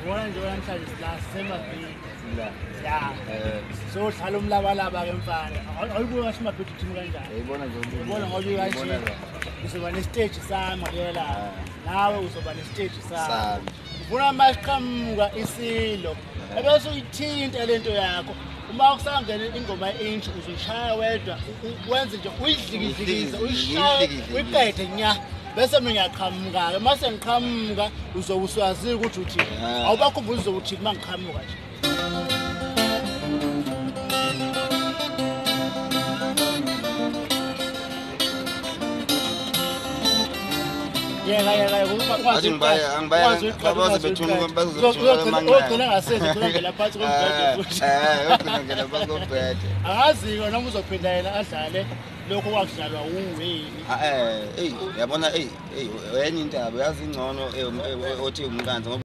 Ubona nje namhlanje sila semabhidi. La. Ya. Sodlala umlabalaba ke mfana. Awubuka ngasho amabhidi uthini kanjani. Uyayibona nje. Uyabona ngoba kanje. Uzoba nestage sami ngaleyo. Nawe uzoba nestage sami. Ufuna masiqhamuka isilo. Ebese uyithinta lento yakho. Uma kusangena ingoma intsha uzoshaya wedwa wenze nje uyidlikidlikize uyishaye uyiqede nya. Bese mina ngiyaqhamuka ke mase ngiqhamuka uzobe uswazile ukuthi uthi awubakhumbuza uzokuthi uma ngiqhamuka nje. Yeka Athi ngibaya bethuna bazothuna ugcina ngasese ugcina ngela phansi kombhede futhi. Ugcina ngela phansi kombhede. Akazi-ke noma uzophinda yena adlale lokho kwakudlalwa uweni. Ey yabona ey enye indaba yazi ingcono othi umnkanzi.